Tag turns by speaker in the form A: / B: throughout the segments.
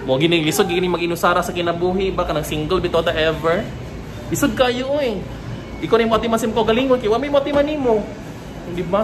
A: Mo gini lisod gini mag-inusara sa kinabuhi ba kanang single bitaw ta ever. Lisod kayo oy. Ikaw ni mo atiman sa imong kaugalingon kay wa may mo atiman nimo. Di ba?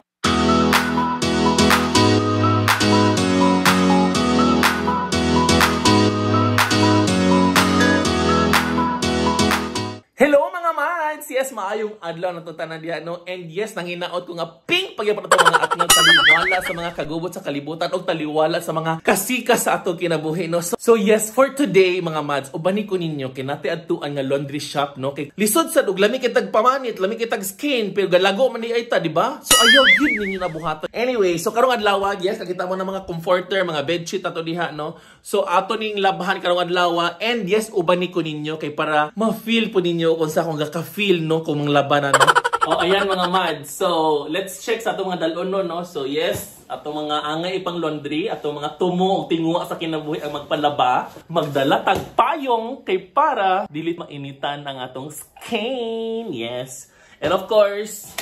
A: Hello mga mads! Yes, maayong adlaw na itong tanan diha, no? And yes, nanginaot ko nga pink pagyapon ato mga atnang taliwala sa mga kagubot sa kalibutan o taliwala sa mga kasika sa atong kinabuhi, no? So yes, for today mga mads, ubani ko ninyo kinati adtuan nga laundry shop, no? Kay lisod sad og lami kitag pamanit, lami kitag skin, pero galago man ni ay ta, di ba? So ayaw gyud ninyo nabuhaton. Anyway, so karong adlaw, yes, nakita mo na mga comforter, mga bedsheet ato diha, no? So ato ning labhan karong adlaw, and yes, ubani ko ninyo kay para ma-feel po ninyo kung sa akong gaka-feel, no, kung mga labanan, no? Oh, ayan mga mads. So, let's check sa atong mga dalon, no? So, yes, atong mga angay ipang laundry, atong mga tumo o tinguha sa kinabuhi ang magpalaba, magdala tag payong kay para dili mainitan ang atong skin. Yes. And of course,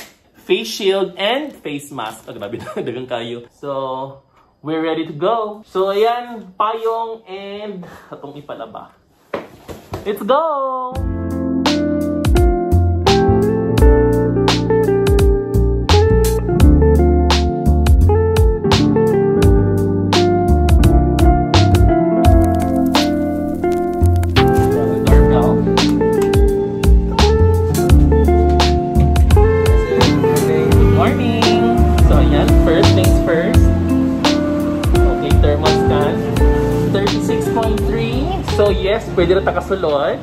A: face shield and face mask. Oh, grabe na, dagang kayo. So, we're ready to go. So, ayan, payong and atong ipalaba. Let's go! So yes, pwede na takasulod.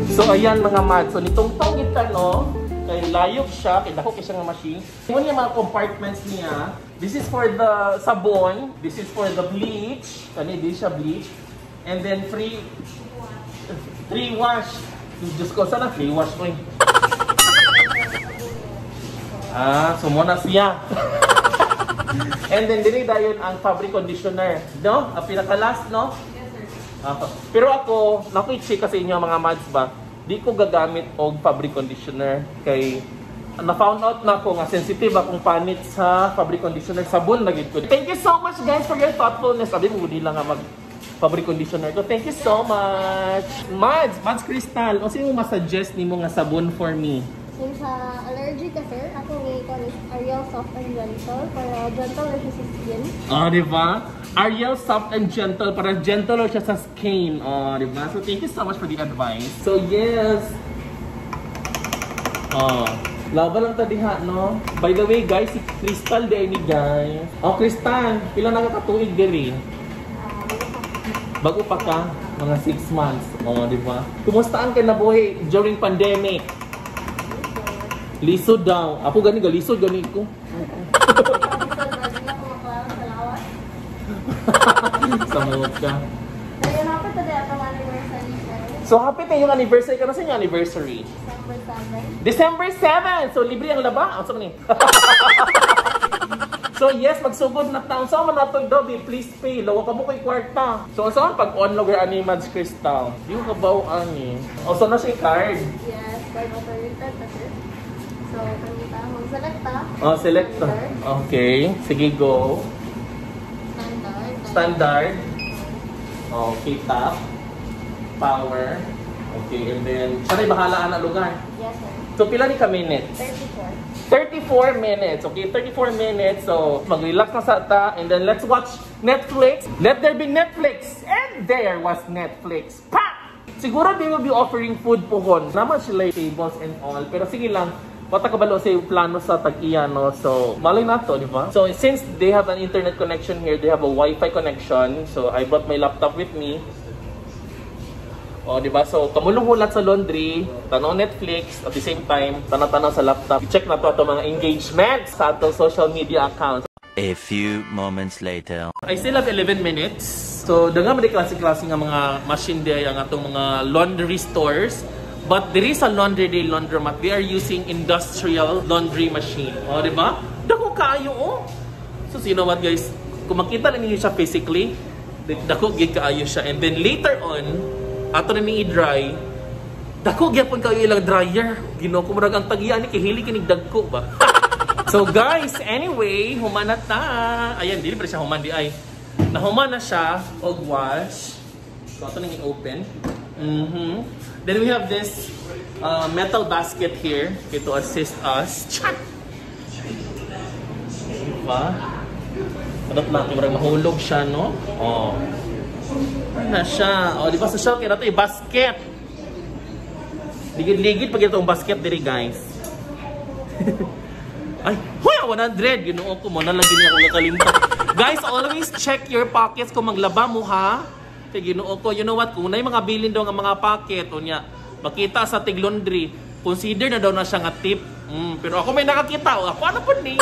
A: So ayan mga mads, so nitong kita, no, kay layok siya, kay dako kay siya nga machine. Mo niya mga compartments niya. This is for the sabon, this is for the bleach, kani di siya bleach. And then free wash. Diyos ko, sana free wash ko eh. Ah, so muna siya. And then dili dayon ang fabric conditioner, no? Ang pinaka-last, no?
B: Yes, sir.
A: Ah, pero ako, naku-check kasi inyo mga mads ba, di ko gagamit og fabric conditioner kay na-found out na ako nga sensitive akong panit sa fabric conditioner, sabon na gid ko. Thank you so much guys for your thoughtfulness. Sabi mo di lang nga mag fabric conditioner ko. Thank you so much. Mads, Mads Crystal, o sino mo ma-suggest nimo nga sabon for me?
B: Since allergic ka, sir, ako ngayon is Ariel Soft and Gentle para gentle na siya sa skin.
A: Oh, di ba? Ariel Soft and Gentle para gentle siya sa skin. Oh, di ba? So thank you so much for the advice. So yes. Oh, laban lang ta diha, no? By the way, guys, si Crystal di ni guys. Oh, Crystal, pila na ka katuig diri? Bago pa ka, mga 6 months. Oh, di ba? Kumusta ang kinabuhi during pandemic? Lisod daw. Ako gani galisod gani ko. Sa ka. So happy tayo yung anniversary. Kano sa inyo anniversary?
B: December 7.
A: December 7! So libre ang laba? Ang ni? So yes, magsugod na taon. Saan man natong Dobby, please pay. Lawa pa mo kay kwarta. So saan pag on logger ani Mads Crystal? Di ko kabaw ani. O so na siya card.
B: Yes, card operated na sir. So kanita mag-select ta.
A: Oh, select ta. Okay, sige go.
B: Standard.
A: Standard. Okay, tap. Power. Okay, and then siya rin bahala na lugar.
B: Yes, sir.
A: So pila ni ka minutes?
B: 34.
A: 34 minutes. Okay, 34 minutes. So, mag-relax na sa ta and then let's watch Netflix. Let there be Netflix. And there was Netflix. Pa! Siguro they will be offering food pohon. Naman sila tables and all. Pero sige lang, wata kabalo sa plano sa tag-iya, no? So, malay na to, di ba? So, since they have an internet connection here, they have a Wi-Fi connection. So, I brought my laptop with me. O, di ba? So, kamulong-hulat sa laundry, tanaw Netflix, at the same time, tanaw-tanaw sa laptop. I-check na to ato mga engagements sa atong social media accounts.
C: A few moments later.
A: I still have 11 minutes. So, danga man di klase-klase nga mga machine di ang atong mga laundry stores. But there is a laundry day laundromat. They are using industrial laundry machine. O, di ba? Dako kaayo, oh. So, you know what, guys? Kung makita na ninyo siya physically, Dako gyud kaayo siya. And then later on, ato na ni i-dry. Dako gyapon kaayo ilang dryer. Ginoo ko, murag ang tagya ni kay kinig dagko ba. So guys, anyway, human na ta. Ayan, dili pa siya human di ay. Nahuman na siya og wash. So ato nang i-open. Then we have this metal basket here to assist us. Chat. Diba? Ano lang, murag mahulog siya, no? Oh. Ano siya? Oh, di ba sa siya kaya nato i-basket. Ligid-ligid pag itong basket diri, guys. Ay, huy, 100. Ginoo ko mo na lagi niya akong nakalimtan. Guys, always check your pockets kung maglaba mo, ha? Kay Ginoo ko, you know what? Kung naay mga bilin daw nga mga pocket, unya, makita sa tig laundry, consider na daw na siya nga tip. Pero ako may nakakita, oh, ako ano po ni?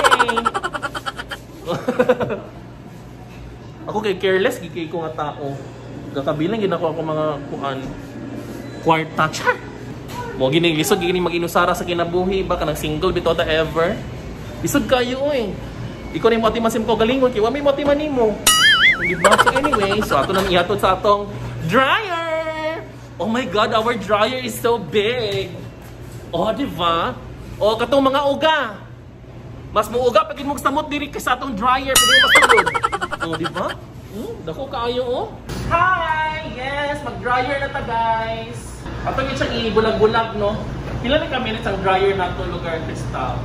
A: Ako kay careless gikay ko nga tao. Gakabilang gid ako mga kuan kwarta. Char. Mo gini lisod gini mag-inusara sa kinabuhi ba kanang single bitaw ta ever. Lisod kayo oy. Ikaw ni mo ati masim ko galingon kay wa may mo ati manimo. Di ba? So anyway, so ato nang ihatod sa atong dryer. Oh my God, our dryer is so big. Oh, di ba? Oh, katong mga uga. Mas muuga pag imong samot diri kaysa atong dryer pag imong masulod. Oh, di ba? Dako kaayo oh. Hi! Yes, mag-dryer na ta, guys. Ato gyud siyang ibulag-bulag, no? Pila na ka minutes ang dryer nato lugar, Crystal?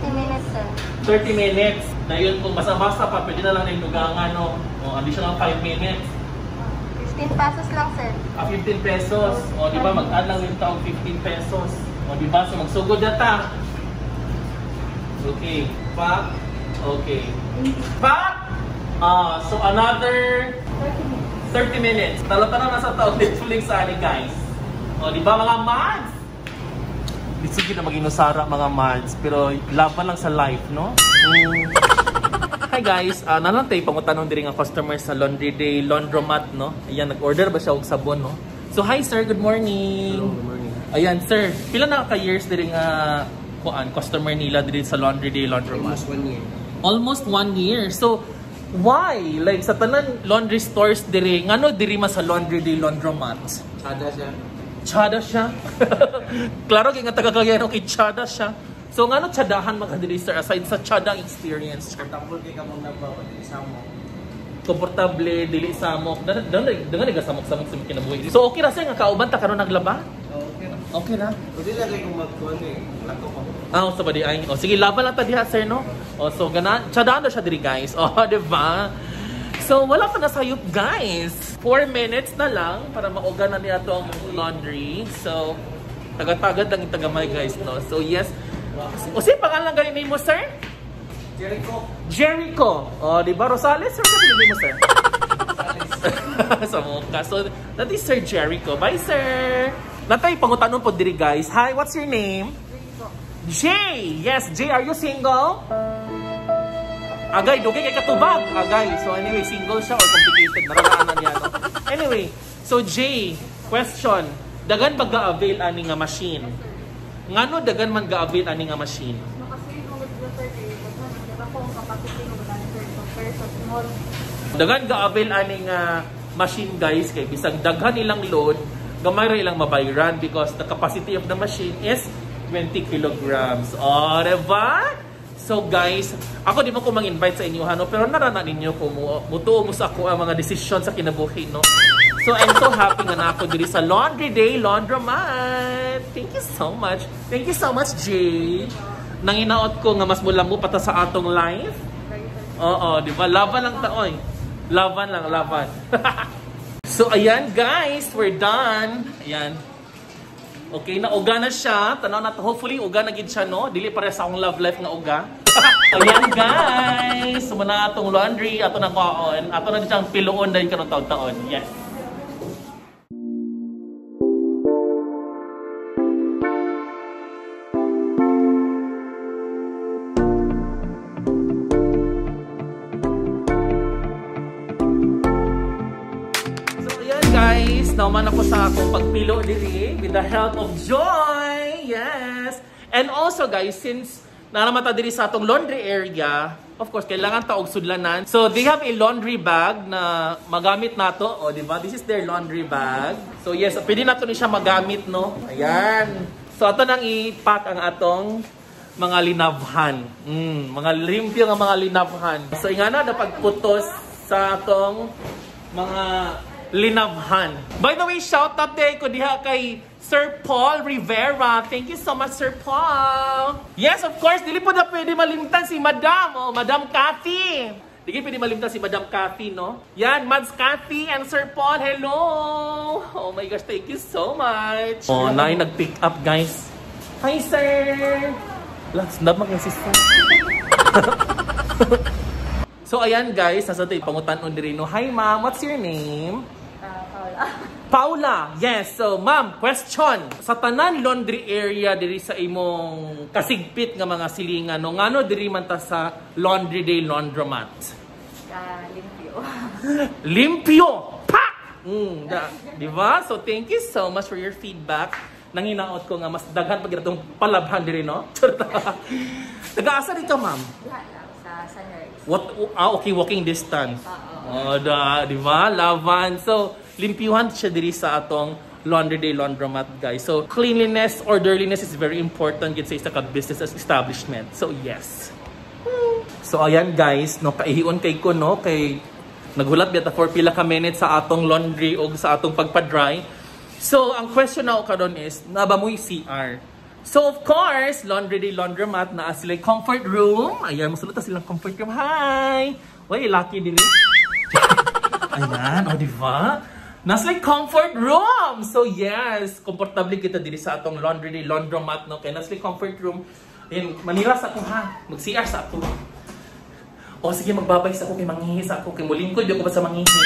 B: 30 minutes, sir.
A: 30 minutes. Na yun, kung basa-basa pa, pwede na lang yung dugangan, no? O, additional 5 minutes.
B: 15 pesos lang, sir.
A: Ah, 15 pesos. O, di ba? Mag-add lang yung taong 15 pesos. O, di ba? So, magsugod na ta. Okay. Pak. Okay. Pak! Ah, so another 30 minutes. Talo-talo na sa taong Netflix ani, guys. O, di ba mga mads? Lisod na mag-inusara mga mads, pero laban lang sa life, no? Hi guys, nalang tayo pangutanong diri nga customer sa Laundry Day Laundromat, no? Ayan, nag-order ba siya og sabon, no? So hi sir, good morning.
D: Hello, good morning.
A: Ayan sir, pila na ka years diri nga kuan customer nila diri sa Laundry Day Laundromat?
D: Almost 1 year.
A: Almost 1 year. So why? Like sa tanan laundry stores diri, ngano diri man sa Laundry Day Laundromat?
D: Tsada siya.
A: Tsada siya. Klaro kay nga taga Cagayan kay tsada siya. So ngano tsadahan man ka diri sir aside sa tsadang experience?
D: Komportable kay ka mong nabaw at isamo.
A: Komportable dili samok. Dangan nagasamok-samok sa kinabuhi. So okay ra sir nga kauban ta karon naglaba?
D: Oh, okay ra.
A: Okay ra.
D: Pwede lang kay kung magkuan eh. Lako ko.
A: Ah, sa ba di ay? O sige, laban lang ta diha sir, no? O so gana tsadahan daw siya diri guys. O, di ba? So wala pa na sayop guys. 4 minutes na lang para mauga na niya atong laundry. So tagatagad lang itagamay guys, no? So yes. O sige, pangalan gani nimo sir?
D: Jericho.
A: Jericho. O, di ba Rosales? Sir, sabi nimo sir.
D: Rosales.
A: Sa mukha. So that is Sir Jericho. Bye sir. Natay pangutanon po diri guys. Hi, what's your name? Jay! Yes, Jay, are you single? Agay, dugay kay katubag. Agay. So anyway, single siya or complicated. Nararaanan niya, no? Anyway, so Jay, question. Dagan ba ga-avail ani nga machine? Ngano dagan man ga-avail ani nga machine?
B: Makasave mo with the sir kay daghan ako ang capacity mo sir compare sa small.
A: Dagan ga-avail ani nga machine guys kay bisag daghan ilang load, gamay ra ilang mabayran because the capacity of the machine is 20 kilograms. Oh, diba? So guys, ako di mo ko mang-invite sa inyo hano, pero narana ninyo ko mutuo mo sa ako ang mga desisyon sa kinabuhi, no? So I'm so happy nga na ako diri sa Laundry Day Laundromat. Thank you so much. Thank you so much, Jay. Nanginaot ko nga mas mulamo pa ta sa atong life. Oo, di ba? Laban lang ta, oy. Laban lang, laban. So ayan guys, we're done. Ayan. Okay na, uga na siya. Tanaw na to. Hopefully, uga na gid siya, no? Dili pare sa akong love life nga uga. Ayan, guys. Sumuna atong laundry. Ato na kaon. Ato na siyang piloon dahil karon taon-taon. Yes. Guys, nauman ako sa akong pagpilo diri with the help of Joy. Yes. And also guys, since naramata diri sa atong laundry area, Of course, kailangan ta og sudlanan. So, they have a laundry bag na magamit nato. O, di ba? This is their laundry bag. So, yes, pwede nato ni siya magamit, no? Ayan. So, ato nang i-pack ang atong mga linabhan. Mga limpyo nga mga linabhan. So, ingana na pagputos sa atong mga linabhan. By the way, shout out diay ko diha kay Sir Paul Rivera. Thank you so much, Sir Paul. Yes, of course, dili po na pwede malimtan si Madam. Oh, Madam Cathy. Dili pwede malimtan si Madam Cathy, no? Yan, Mads Cathy and Sir Paul, hello! Oh my gosh, thank you so much. Oh, naay nag-pick up, guys. Hi, sir! Last na mag sister. So, ayan guys, nasa ito pangutan-on diri, no. Hi, ma'am. What's your name?
B: Paula.
A: Paula. Yes. So, ma'am, question. Sa tanan laundry area diri sa imong kasigpit nga mga silingan, no, ngano diri man ta sa Laundry Day Laundromat?
B: Limpyo.
A: Limpyo! Pak! Da, di ba? So, thank you so much for your feedback. Nanginaot ko nga mas daghan pag atong palabhan diri, no? Taga-asa dito, ma'am?
B: Diha lang sa Sunrise.
A: What, ah, okay, walking distance.
B: Oo.
A: Oh, da, di ba? Laban. So, limpyuhan siya diri sa atong Laundry Day Laundromat, guys. So, cleanliness, orderliness is very important gid sa isa ka business establishment. So, yes. So, ayan guys, no, kaihion kay ko, no, kay naghulat biya ta for pila ka minutes sa atong laundry o sa atong pagpa-dry. So, ang question na ako karon is, naa ba mo'y CR? So, of course, Laundry Day Laundromat, naa sila comfort room. Ayan, musulod ta silang comfort room. Hi! Uy, lucky dili. Ayan, o, di ba? Nasa like comfort room! So yes, komportable kita diri sa atong Laundry Day Laundromat, no? Kaya nasa like comfort room. Ayan, manira sa ako ha. Mag-CR sa ako. O sige, magbabay sa ako kay manghihi sa ako. Kay mulingkod, di ako ba sa manghihi.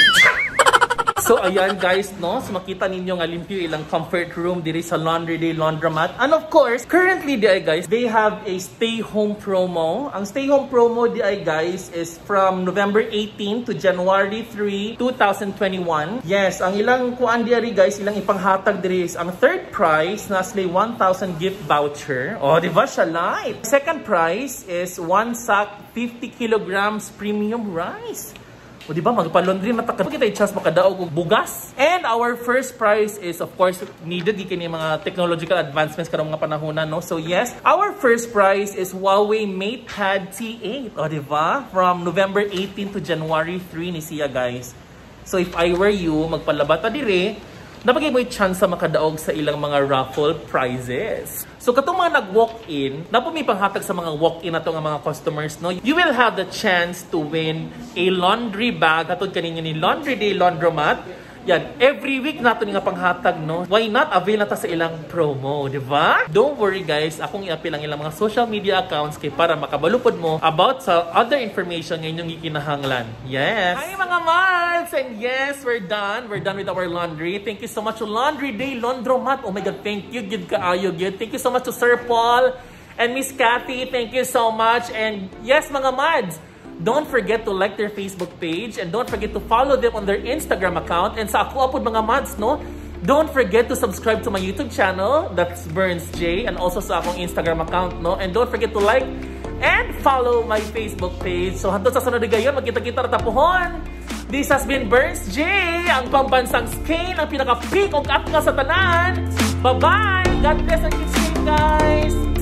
A: So ayan guys, no? So makita ninyo nga limpyo ilang comfort room diri sa Laundry Day Laundromat. And of course, currently diay guys, they have a stay home promo. Ang stay home promo diay guys is from November 18 to January 3, 2021. Yes, ang ilang kuan diri guys, ilang ipanghatag diri is ang third prize na sila 1,000 gift voucher. Oh, di ba siya light? Second prize is 1 sack 50 kilograms premium rice. O di ba magpa-laundry na ta kita chance makadaog og bugas. And our first prize is, of course, needed gi kini mga technological advancements karong mga panahon, no. So yes, our first prize is Huawei MatePad T8. O di ba? From November 18 to January 3 ni siya, guys. So if I were you, magpalaba ta dire, napagay mo yung chance sa makadaog sa ilang mga raffle prizes. So katong mga nag-walk-in, naa po may panghatag sa mga walk-in na to nga mga customers, no? You will have the chance to win a laundry bag hatod kaninyo ni Laundry Day Laundromat. Yan, every week nato ni nga panghatag, no? Why not avail na ta sa ilang promo, di ba? Don't worry guys, akong i-apil ang ilang mga social media accounts kay para makabalupod mo about sa other information nga inyong gikinahanglan. Yes! Hi mga mods! And yes, we're done. We're done with our laundry. Thank you so much to Laundry Day Laundromat. Oh my God, thank you. Gid kaayo, gid. Thank you so much to Sir Paul and Miss Kathy. Thank you so much. And yes, mga mods, don't forget to like their Facebook page and don't forget to follow them on their Instagram account. And sa ako apod mga mods, no? Don't forget to subscribe to my YouTube channel, that's Burns J, and also sa akong Instagram account, no? And don't forget to like and follow my Facebook page. So hantod sa sunod gayon, magkita-kita na ta pohon. This has been Burns J, ang pambansang stain, ang pinaka-peak og nga sa tanan. Bye-bye! God bless and keep safe, guys!